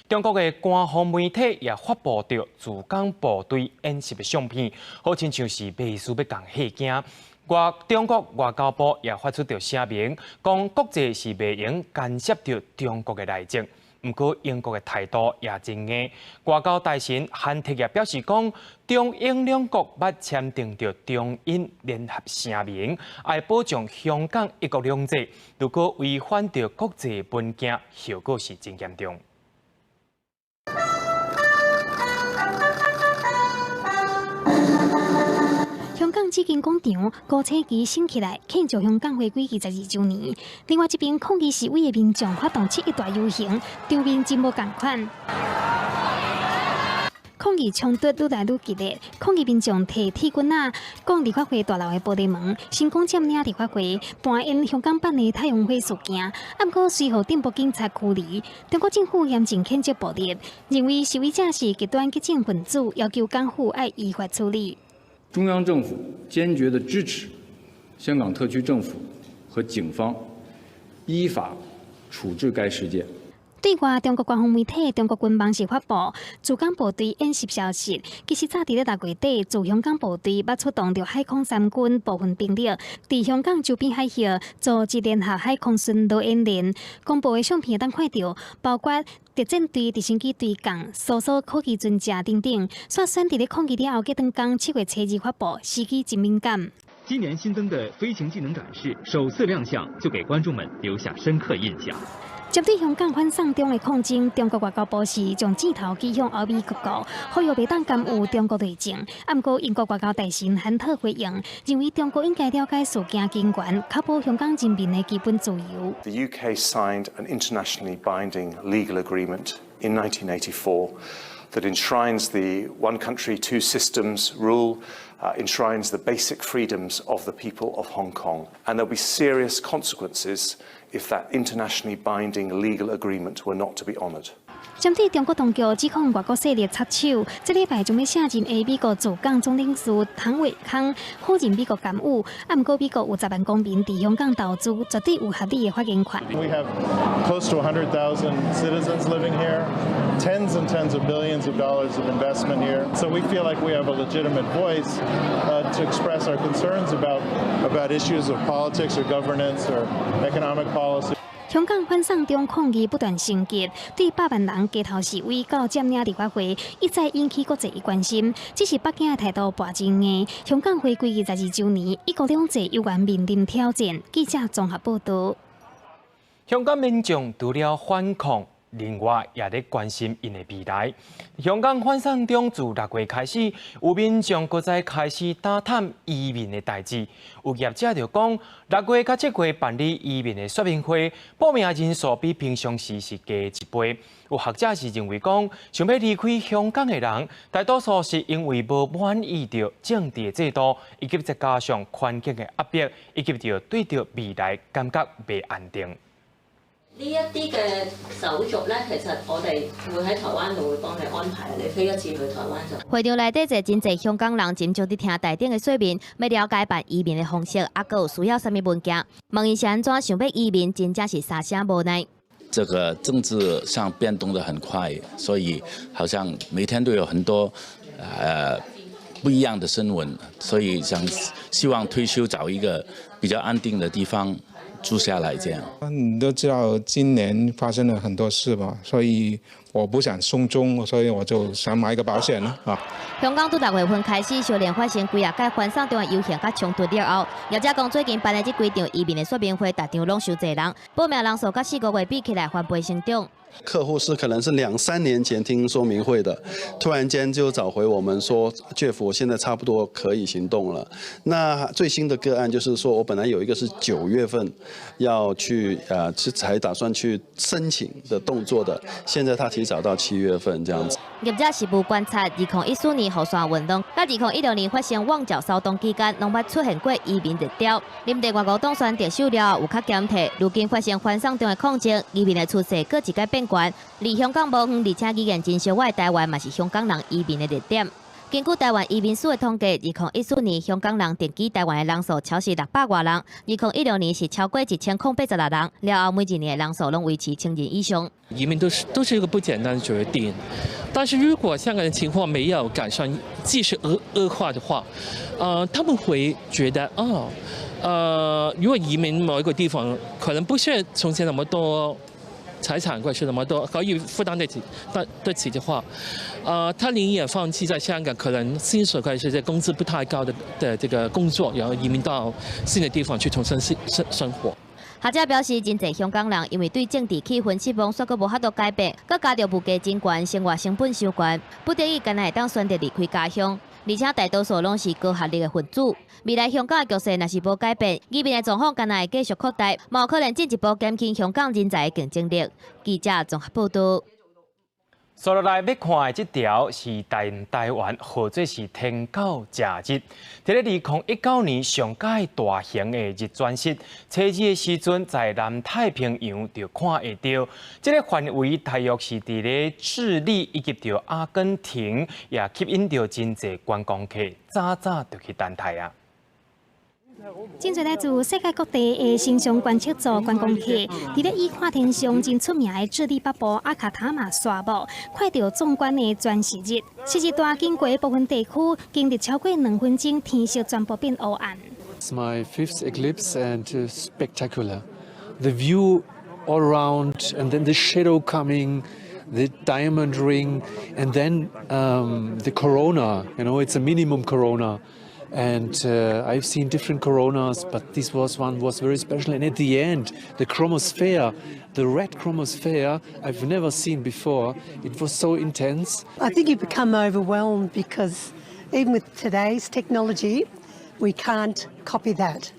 中國的官方媒體也發布著駐港部隊演習的相片，好親像是袂輸欲共嚇驚。外中國外交部也發出著聲明，講國際是袂用干涉著中國的內政。毋過英國的態度也真硬，外交大臣韓特也表示講，中英兩國捌簽訂著中英聯合聲明，愛保障香港一國兩制。如果違反著國際文件，後果是真嚴重。香港紫金廣場高車旗升起來慶祝香港回歸22週年。另外一邊抗議示威的民眾發動七一大遊行，場面真無仝款。抗議衝突愈來愈激烈，抗議民眾提鐵棍仔，摃立法會大樓的玻璃門，成功佔領立法會，扮演香港版的太陽花事件。啊，毋過隨予鎮暴警察驅離。中國政府嚴正譴責暴力，認為示威者是極端激進分子，要求港府愛依法處理。中央政府堅決地支持香港特區政府和警方依法處置該事件。對外，中國官方媒體中國軍網是發布駐港部隊演習消息。其實早佇咧6月底，駐香港部隊捌出動著海空三軍部分兵力，佇香港周邊海域組織聯合海空巡邏演練。公布的相片會當看著，包括特戰隊直升機隊降、搜索科技船隻等等。煞選佇咧抗議了後，隔頓工7月初2發布，時機真敏感。今年新增的飛行技能展示首次亮相，就給觀眾們留下深刻印象。針對香港反送中的抗爭，中國外交部是將箭頭指向歐美各國，呼籲袂當干預中國內政。啊，毋過英國外交大臣韓特回應，認為中國應該了解事件根源，確保香港人民的基本自由。 The UK signed an internationally binding legal agreement in 1984 that enshrines the one country, two systems rule, enshrines the basic freedoms of the people of Hong Kong, and there'll be serious consequences if that internationally binding legal agreement were not to be honoured. 針對中國當局指控外國勢力插手，這禮拜將欲卸任的美國駐港總領事唐偉康否認美國干預，啊，毋過美國有10萬公民佇香港投資，絕對有合理的發言權。 We have close to 100,000 citizens living here, tens and tens of billions of dollars of investment here. So we feel like we have a legitimate voice to express our concerns about issues of politics or governance or economic policy. 香港反送中抗議不斷升級，對百萬人街頭示威到佔領立法會，一再引起國際的關心。只是北京的態度跋真硬。香港回歸22週年，一國兩制猶原面臨挑戰。記者綜合報道。香港民眾除了反抗，另外也咧關心𪜶的未來。香港反送中自6月開始，有民眾閣再開始打探移民的代誌。有業者就講，6月佮7月辦理移民的說明會，報名人數比平常時是加一倍。有學者是認為講，想欲離開香港的人，大多數是因為無滿意著政治的制度，以及再加上環境的壓迫，以及著對著未來感覺袂安定。呢一啲嘅手續咧，其實我哋會喺台灣度會幫你安排，你飛一次去台灣就。會場內底坐真濟香港人，斟酌佇聽台頂的說明，欲了解辦移民的方式，啊，閣有需要啥物文件。問𪜶是按怎想欲移民，真正是三聲無奈。這個政治上變動得很快，所以好像每天都有很多不一樣的新聞，所以想希望退休找一個比較安定的地方住下來，這樣。你都知道今年發生了很多事嘛，所以我不想送終，所以我就想買一個保險啦。啊！香港自6月份開始，接連發生幾仔屆反送中的遊行佮衝突了後，業者講最近辦的這幾場移民的說明會，逐場攏傷濟人，報名人數佮4個月比起來翻倍成長。客戶是可能是兩三年前聽說明會的，突然間就找回我們說，Jeff，我現在差不多可以行動了。那最新的個案就是說，我本來有一個是9月份要去，是才打算去申請的動作的，現在他提早到7月份這樣子。業者是無觀察，2014年雨傘運動，佮2016年發生旺角騷動期間，攏捌出現過移民熱潮。林鄭月娥當選特首了後，有較檢體，如今發生反送中的抗爭，移民的趨勢閣一擺變懸。離香港無遠，而且語言真相倚的台灣嘛是香港人移民的熱點。根據台灣移民署的統計，2014年香港人定居台灣的人數超過600外人，2016年是超過1086人。了後每一年的人數攏維持千人以上。移民都是一個不簡單的決定，但是如果香港的情況沒有改善，繼續惡化的話，他們會覺得哦，如果移民某一個地方，可能不需要從前那麼多財產或是那麼多可以負擔得起，得起的話，他寧願放棄在香港可能薪水或者是工資不太高的這個工作，然後移民到新的地方去重新生活。學者表示，真濟香港人因為對政治氣氛失望，煞閣無法度改變，閣加著物價真懸，生活成本傷懸，不得已干焦會當選擇離開家鄉。而且大多數攏是高學歷的分子。未來香港的局勢若是無改變，移民的狀況干焦會繼續擴大，嘛有可能進一步減輕香港人才的競爭力。記者綜合報道。紲落來欲看的這條是台灣，號做是天狗食日。佇咧2019年上蓋大型的日全食，初二的時陣在南太平洋就看會著。這个範圍大約是佇咧智利以及著阿根廷，也吸引著真濟觀光客，早早就去等待啊。真濟來自世界各地的星象觀測組觀光客，佇咧以看天象真出名的智利北部阿卡塔馬沙漠，看著壯觀的全食日。食日帶經過部分地區，經歷超過2分鐘，天色全部變烏暗。 It's my fifth eclipse and spectacular. The view all around, and then the shadow coming, the diamond ring, and then the corona. It's a minimum corona. And I've seen different coronas, but this was one was very special. And at the end, the chromosphere, the red chromosphere, I've never seen before. It was so intense. I think you become overwhelmed because even with today's technology, we can't copy that.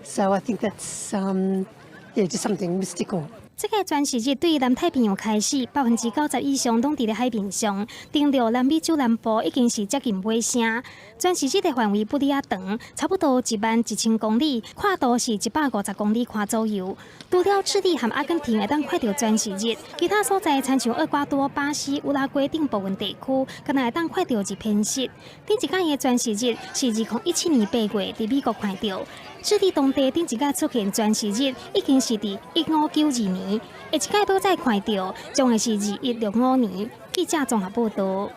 So I think that's yeah, just something mystical. 這個全蝕日對南太平洋開始，90%以上攏佇咧海面上，登陸南美洲南部已經是接近尾聲。全蝕日的範圍不哩仔長，差不多1萬1千公里，闊度是150公里寬左右。除了智利和阿根廷會當看著全蝕日，其他所在親像厄瓜多、巴西、烏拉圭等部分地區，敢若會當看著日偏食。頂一擺的全蝕日是2017年8月佇美國看著。智利當地頂一擺出現全蝕日，已經是佇1592年，下一擺欲再看著，將會是2165年。記者綜合報導。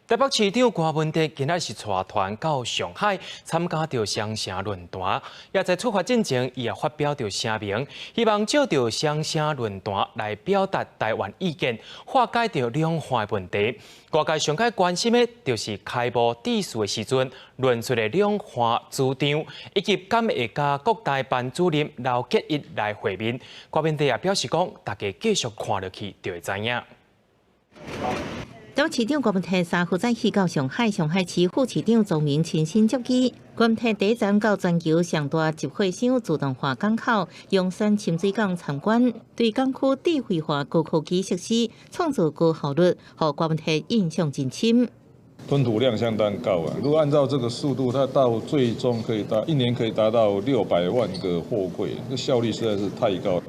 台北市長柯文哲今仔是帶團到上海參加著雙城論壇，也在出發進前，伊也發表著聲明，希望藉著雙城論壇來表達台灣意見，化解著兩岸問題。外界上蓋關心的，就是開幕致辭的時陣，論述的兩岸主張，以及敢會佮國台辦主任劉結一來會面。柯文哲也表示講，大家繼續看落去就會知影。台北市長柯文哲3號早起到上海，上海市副市長莊明親身接機。柯文哲第一站到全球上大集貨箱自動化港口陽山深水港參觀，對港區智慧化高科技設施創造高效率，予柯文哲印象真深。吞吐量相當高啊！如果按照這個速度，它到最終可以達一年可以達到600萬個貨櫃，這效率實在是太高了。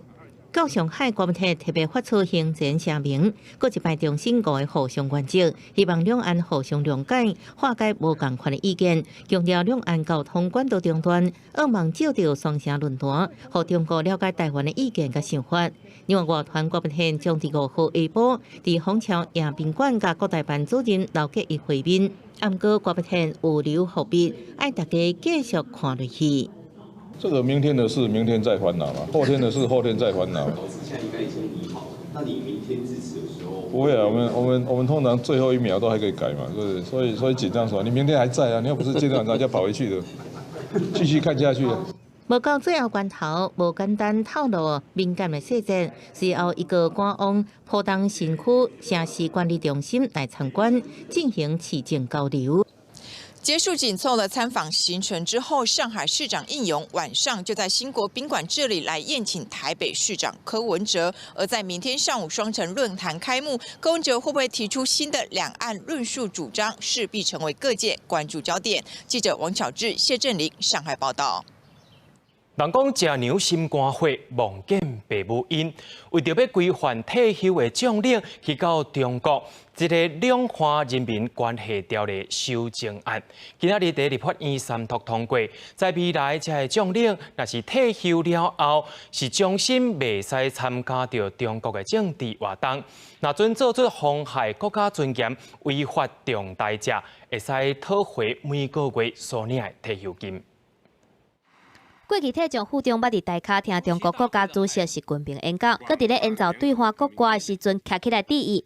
到上海，柯文哲特別發出行前聲明，閣一擺重申五个互相原則，希望兩岸互相諒解，化解無仝款的意見，強調兩岸溝通管道中斷，向望藉著雙城論壇，予中國了解台灣的意見佮想法。另外，外團郭文憲將佇5號下晡，佇虹橋迎賓館佮國台辦主任劉結一會面。毋過郭文憲有留伏筆，愛大家繼續看落去。這個明天的事，明天再煩惱嘛；後天的事，後天再煩惱。現在應該已經擬好，那你明天致辭的時候？不會啊，我們通常最後一秒都還可以改嘛，對不對？所以緊張什麼？你明天還在啊？你又不是今天晚上就跑回去的，繼續看下去。無到最後關頭，無簡單透露敏感的細節，隨後伊閣趕往浦東新區城市管理中心來參觀，進行市政交流。結束緊湊的參訪行程之後，上海市長應勇晚上就在興國賓館這裡來宴請台北市長柯文哲。而在明天上午雙城論壇開幕，柯文哲會不會提出新的兩岸論述主張，勢必成為各界關注焦點。記者王巧智、謝振林上海報道。人講食娘心肝火，望見爸母恩。為著欲規範退休的將領去到中國，這个兩岸人民關係條例修正案，今仔日佇立法院三讀通過。在未來，這个將領若是退休了後，是終身袂使參加著中國的政治活動。若準做出妨害國家尊嚴、違法重大者，會使討回每個月所領的退休金。過去退將傅中捌佇台跤聽中國國家主席習近平演講，閣佇咧演奏對岸國歌的時陣，徛起來致意。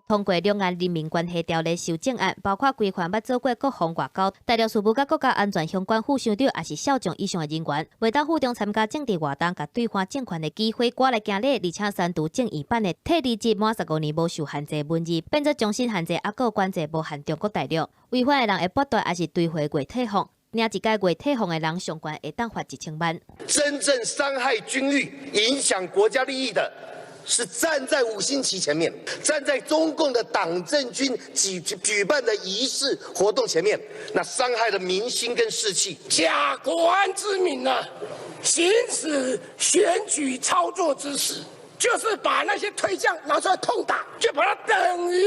通過兩岸人民關係條例修正案，包括規範捌做過國防外交、大陸事務佮國家安全相關副省長，抑是少將以上的人員，袂當赴中參加政治活動，共對岸政權的機會掛來行禮，而且刪除政院版的退離職滿15年無受限制文字，變做終身限制，抑閣管制無限中國大陸。違反的人會剝奪抑是追回月退俸。領一屆月退俸的人，上懸會當罰1000萬。真正傷害軍譽、影響國家利益的，是站在五星旗前面，站在中共的黨政軍舉辦的儀式活動前面，那傷害了民心跟士氣。假國安之名呢，行使選舉操作之實，就是把那些退將拿出來痛打，就把它等於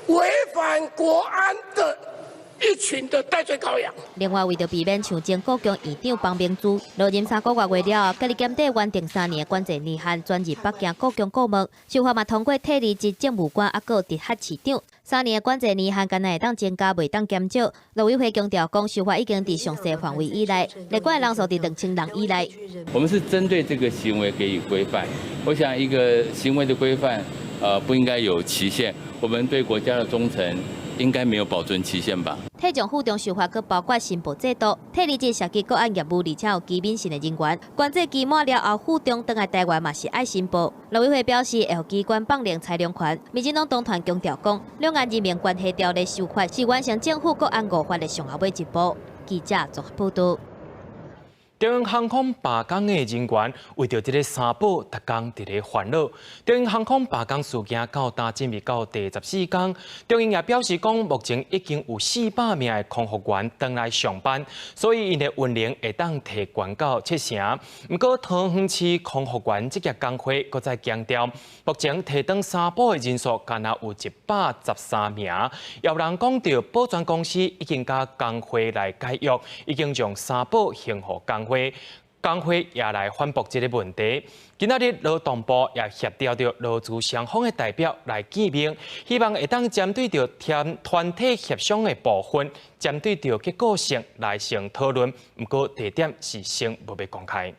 違反國安的一群的代罪羔羊。另外，為著避免像前故宮院長方明珠落任3個月了後，佮你檢地原定3年的管制年限，轉入北京故宮顧問。修法嘛通過退離職政務官，抑閣直轄市長。3年的管制年限，敢若會當增加，袂當減少。陸委會強調講，修法已經佇詳細範圍以內，列管的人數佇2000人以內。我們是針對這個行為給予規範。我想一個行為的規範，不應該有期限。我們對國家的忠誠，應該沒有保存期限吧？退將傅中修法，閣包括申報制度，退離職涉及國安業務，而且有機敏性的人員，管制期滿了後，傅中轉來台灣嘛是愛申報。陸委會表示，會予機關放令裁量權。民進黨黨團強調講，兩岸人民關係條例修法是完成政府國安五法的上後尾一步。記者綜合報導。長榮航空罷工的人員為著這个三保，逐工佇咧煩惱。長榮航空罷工事件到今進入到第14工，長榮也表示講，目前已經有400名的空服員轉來上班，所以𪜶的運能會當提懸到七成。毋過桃園市空服員職業工會閣再強調，目前提轉三保的人數干焦有113名。也有人講著保全公司已經佮工會來解約，已經將三保還予工會，工會也來反駁這个問題。今仔日勞動部也協調著勞資雙方的代表來見面，希望會當針對著團團體協商的部分，針對著結構性來先討論。毋過地點是先無欲公開。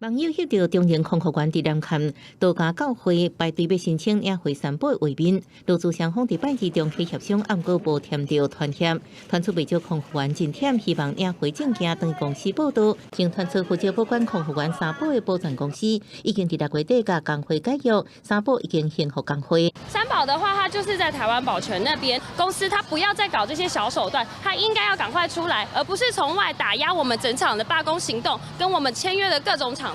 網友翕著長榮空服員佇南崁道家教會排隊欲申請領回三保的畫面，勞資雙方佇拜二中去協商，毋過無簽著團協，傳出袂少空服員真忝，希望領回證件轉公司報到。先傳出負責保管空服員三保的保全公司，已經佇6月底佮工會解約，三保已經還予工會。三保的話，它就是在台灣保全那邊公司，它不要再搞這些小手段，它應該要趕快出來，而不是從外打壓我們整場的罷工行動，跟我們簽約的各種廠商。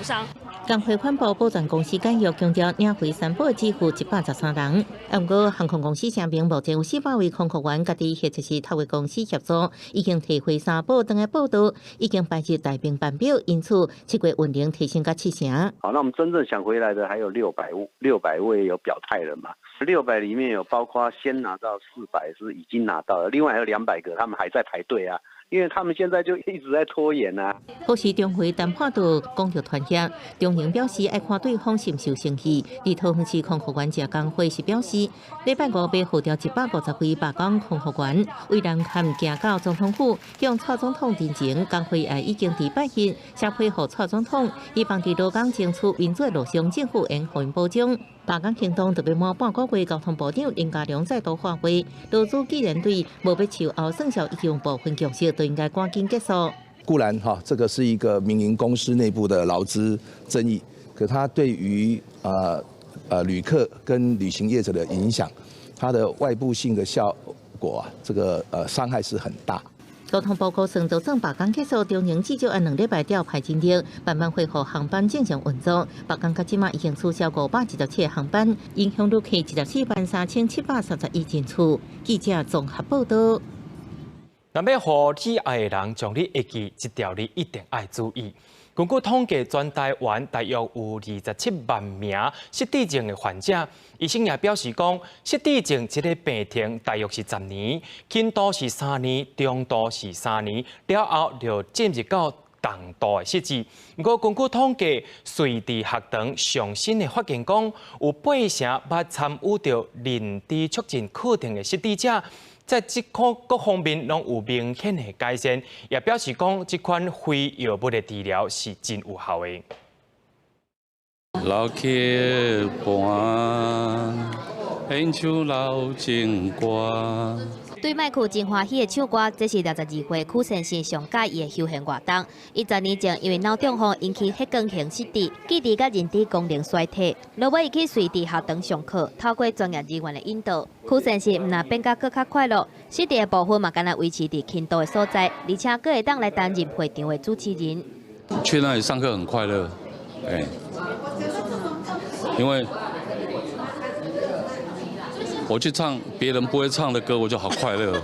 工會反駁保全公司解約，強調領回三保只付113人。毋過航空公司聲明，目前有400位空服員家己或者是透過公司協助，已經提回三保轉來報到，已經排入待命班表，因此7月運能提升到七成。好，那我們真正想回來的還有600位有表態了嘛？六百裡面有包括先拿到400是已經拿到了，另外還有200個他們還在排隊啊。因為他們現在就一直在拖延啊。或是中回談判到講著團協，長榮表示愛看對方是毋是有誠意。佇桃園市空服員職工會是表示，禮拜五欲號召150位罷工空服員，為南崁行到總統府，向蔡總統陳情，工會也已經佇拜日寫批予蔡總統，希望佇勞工爭取民主的路上，政府會予𪜶保障。罷工行動特別滿半個月，交通部長林佳龍再度喊話，勞資既然對無欲樹後算數已經部分共識，都應該趕緊結束。固然哈，這個是一個民營公司內部的勞資爭議，可它對於旅客跟旅行業者的影響，它的外部性的效果啊，這個傷害是很大。交通部估算，就算罷工結束，長榮至少愛2禮拜調派人力，慢慢恢復航班正常運作。罷工到這馬已經取消527個航班，影響旅客243,731人次。記者綜合報道。若欲予你愛的人將你會記，這條你一定愛注意。根據統計，全台灣大約有27萬名失智症的患者。醫生也表示講，失智症這个病程大約是10年，輕度是三年，中度是三年，了後就進入到重度的失智。毋過根據統計，隨智學堂上新的發現講，有八成捌參與著認知促進課程的失智者，在這個各方面攏有明顯的改善，也表示講這款非藥物的治療是真有效的。老曲伴，演唱老情歌。對麥克真歡喜的唱歌，這是62歲許先生上佮意的休閒活動。伊10年前因為腦中風引起血管型失智，記憶佮認知功能衰退，落尾伊去瑞智學堂上課，透過專業人員的引導，許先生毋但變甲閣較快樂，失智的部分嘛，干焦維持佇輕度的所在，而且閣會當來擔任會場的主持人。去那裡上課很快樂，哎，因為我去唱別人不會唱的歌，我就好快樂。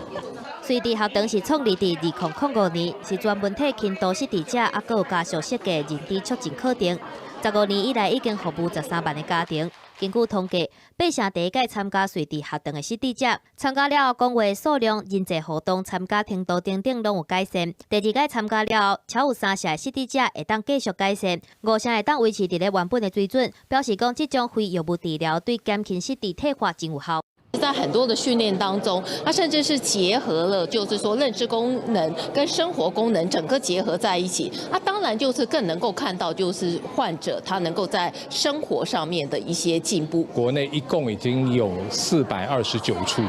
瑞智學堂是創立佇2005年，是專門替輕度失智者猶閣有家屬設計認知促進課程。15年以來，已經服務13萬个家庭。根據統計，八成第一屆參加瑞智學堂的失智者，參加了後，講話數量、人際互動、參加程度等等攏有改善。第二屆參加了後，超有三成的失智者會當繼續改善，五成會當維持佇咧原本的水準，表示講這種非藥物治療對減輕失智退化真有效。在很多的訓練當中，它甚至是結合了，就是說認知功能跟生活功能整個結合在一起。那當然就是更能夠看到，就是患者他能夠在生活上面的一些進步。國內一共已經有429處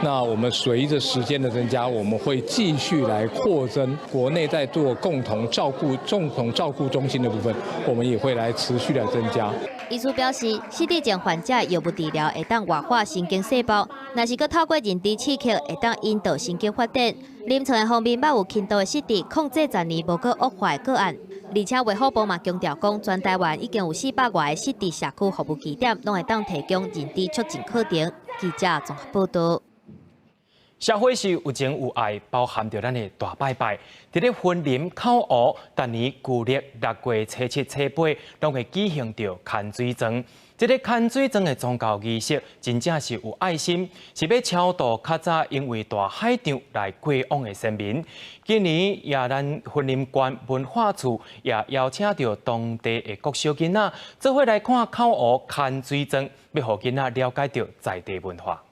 那我們隨着時間的增加，我們會繼續來擴增國內在做共同照顧、共同照顧中心的部分，我們也會來持續來增加。醫師表示，失智症患者藥物治療會當活化神經細胞，若是閣透過認知刺激，會當引導神經發展。臨床的方面，捌有輕度的失智控制10年無閣惡化的個案。而且衛福部嘛強調講，全台灣已經有400外個失智社區服務據點，攏會當提供認知促進課程。記者綜合報道。社會是有情有愛，包含著咱的大拜拜。佇咧雲林口湖，逐年舊曆6月初7、初8，攏會舉行著牽水船。這个牽水船的宗教儀式，真正是有愛心，是欲超度較早因為大海漲來過往的先民。今年也咱雲林縣文化處也邀請著當地的國小囡仔，做伙來看口湖牽水船，欲予囡仔了解著在地文化。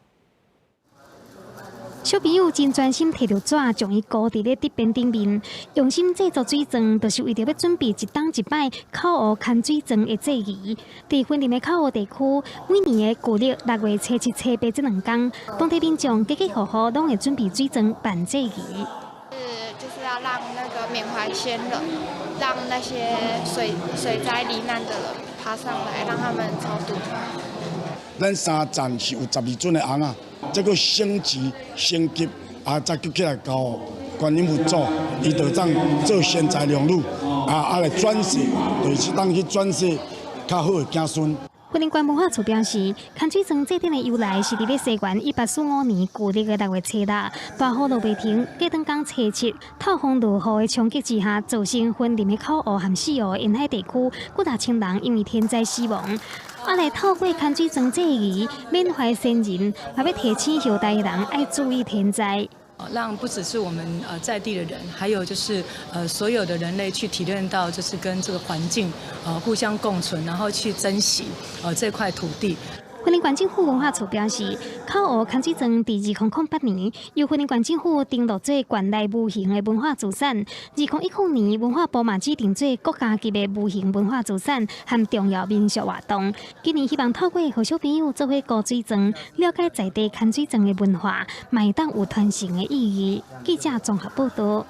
小朋友真專心提著紙，將伊糊佇咧竹編頂面，用心製作水鑽，就是為著欲準備一冬一擺口湖牽水船的祭儀。佇雲林的口湖地區，每年的舊曆6月初7、初8這兩天，當地民眾家家戶戶攏會準備水鑽辦祭儀。是，就是要讓那個緬懷先人，讓那些水災罹難的人爬上來，讓他們超度。咱三站是有12尊的尪仔。這個升級升級啊，再閣起來交觀音佛祖，伊就當做賢才良女啊，來轉世，就是當去轉世較好的子孫。雲林縣文化處表示，牽水船祭典的由來是佇咧西元1845年舊曆的6月初6，大雨落袂停，隔轉工初七，透風落雨的衝擊之下，造成雲林的口湖和四湖沿海地區幾若千人因為天災死亡。啊，來透過牽水船祭儀緬懷先人，嘛欲提醒後代的人愛注意天災。讓不只是我們在地的人，還有就是所有的人類去體認到，就是跟這個環境互相共存，然後去珍惜這塊土地。雲林縣政府文化處表示，口湖牽水船佇2008年由雲林縣政府登錄做縣內無形的文化資產。2010年文化部嘛指定做國家級的無形文化資產和重要民俗活動。今年希望透過予小朋友做伙糊水鑽，了解在地牽水船的文化，嘛會當有傳承的意義。記者綜合報道。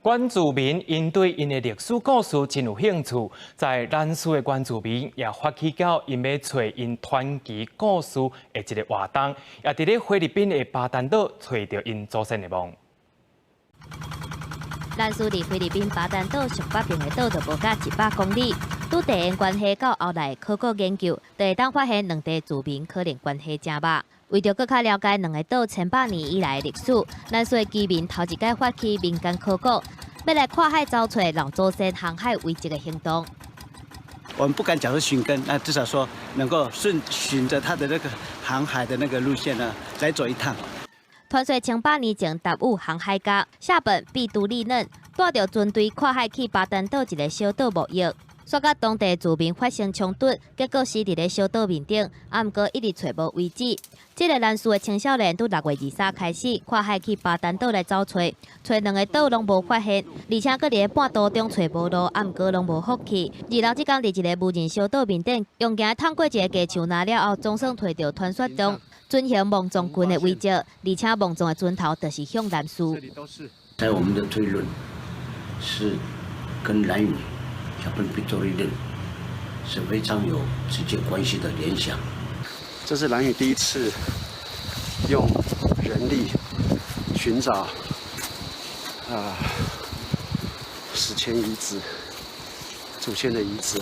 原住民𪜶對𪜶的歷史故事真有興趣，在蘭嶼的原住民也發起到𪜶欲揣𪜶傳奇故事的一个活動，也佇咧菲律賓的巴丹島揣著𪜶祖先的墓。蘭嶼佇菲律賓巴丹島上北邊的島就無甲100公里，拄地緣關係到後來考古研究，就會當發現兩地住民可能關係誠密。為著閣較了解兩个島千百年以來的歷史，蘭嶼的居民頭一擺發起民間考古，欲來跨海找揣老祖先航海遺跡的行動。我們不敢講是尋根，那至少說能夠順循著他的那個航海的那個路線呢，來走一趟。傳說千百年前，達悟航海家夏本畢都利嫩帶著船隊跨海去巴丹島一个小島貿易，煞佮當地住民發生衝突，結果死佇咧小島面頂，啊，毋過一直揣無遺址。這个蘭嶼的青少年，佇6月23開始跨海去巴丹島來找揣，揣兩个島攏無發現，而且閣佇咧半途中揣無路，啊，毋過攏無福氣。26這工佇一个無人小島面頂，用行探過一个雞樹林了後，總算揣著傳說中船形墓葬群的遺跡，而且墓葬的船頭就是向蘭嶼。在我們的推論是跟蘭嶼小本比多利嫩是非常有直接關係的聯想。這是蘭嶼第一次用人力尋找史前遺址、祖先的遺址。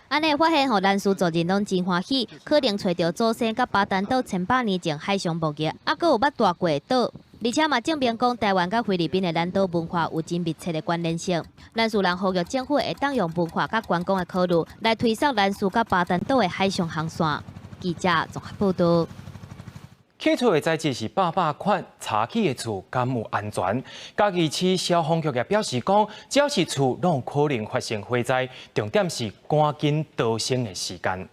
按呢發現，予蘭嶼族人攏真歡喜，可能揣著祖先佮巴丹島千百年前海上貿易，啊，閣有捌蹛過的島，而且嘛證明講台灣佮菲律賓的南島文化有真密切的關聯性。蘭嶼人呼籲政府會當用文化佮觀光的考慮來推廣蘭嶼佮巴丹島的海上航線。記者綜合報道。起厝的材質是百百款，炒起的厝敢有安全？嘉義市消防局也表示講，只要是厝，攏有可能發生火災，重點是趕緊逃生的時間。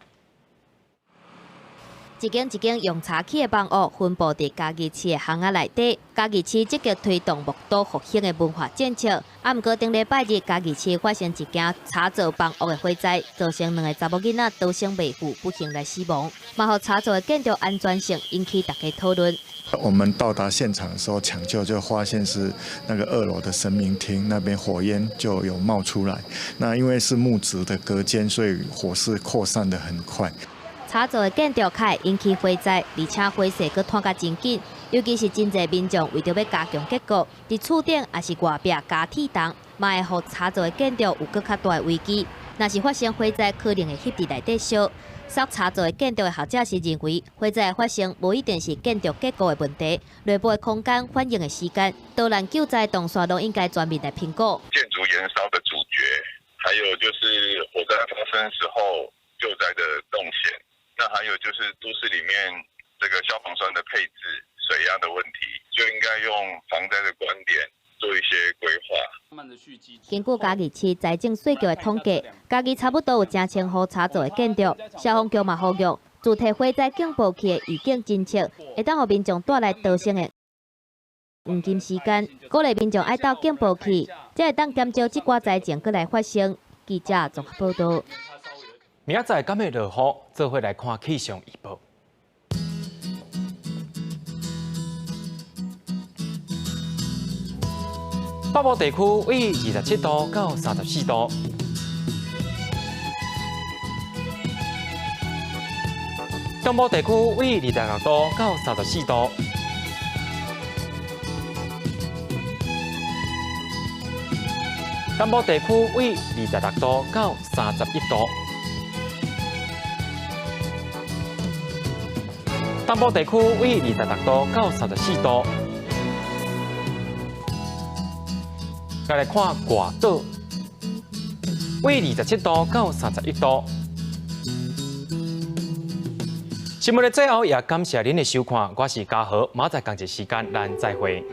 一間一間用柴起的房屋分布佇嘉義市的巷仔內底。嘉義市積極推動木都復興的文化政策。啊，毋過頂禮拜日嘉義市發生一件柴造房屋的火災，造成兩個查某囡仔逃生未赴，不幸來死亡。嘛，予柴造的建築安全性引起大家討論。我們到達現場的時候，搶救就發現是那個二樓的神明廳那邊火焰就有冒出來。那因為是木質的隔間，所以火勢擴散得很快。柴造的建築較會引起火災，而且火勢閣湠甲真緊，尤其是真濟民眾為著欲加強結構，佇厝頂抑是外壁加鐵籠，嘛會予柴造的建築有閣較大的危機。若是發生火災，可能會翕佇內底燒。設柴造的建築的學者是認為，火災的發生無一定是建築結構的問題，內部的空間反應的時間、逃難救災動線攏應該全面來評估。建築延燒的主角，還有就是火災發生時候救災的動線，那還有就是都市裡面這個消防栓的配置、水壓的問題，就應該用防災的觀點做一些規劃。根據嘉義市財政稅局的統計，嘉義差不多有成千戶柴造的建築，消防局嘛呼籲，自提火災警報器的預警偵測，會當予民眾帶來逃生的黃金時間，鼓勵民眾愛鬥警報器，才會當減少這寡災情閣來發生。記者綜合報道。明仔載敢會落雨？做伙來看氣象預報。北部地區為27度到34度，中部地區為26度到34度，南部地區為26度到31度，東部地區為26度到34度。再來看外島，為27度到31度。新聞的最後，也感謝您的收看，我是嘉豪，明仔載仝一時間，咱再會。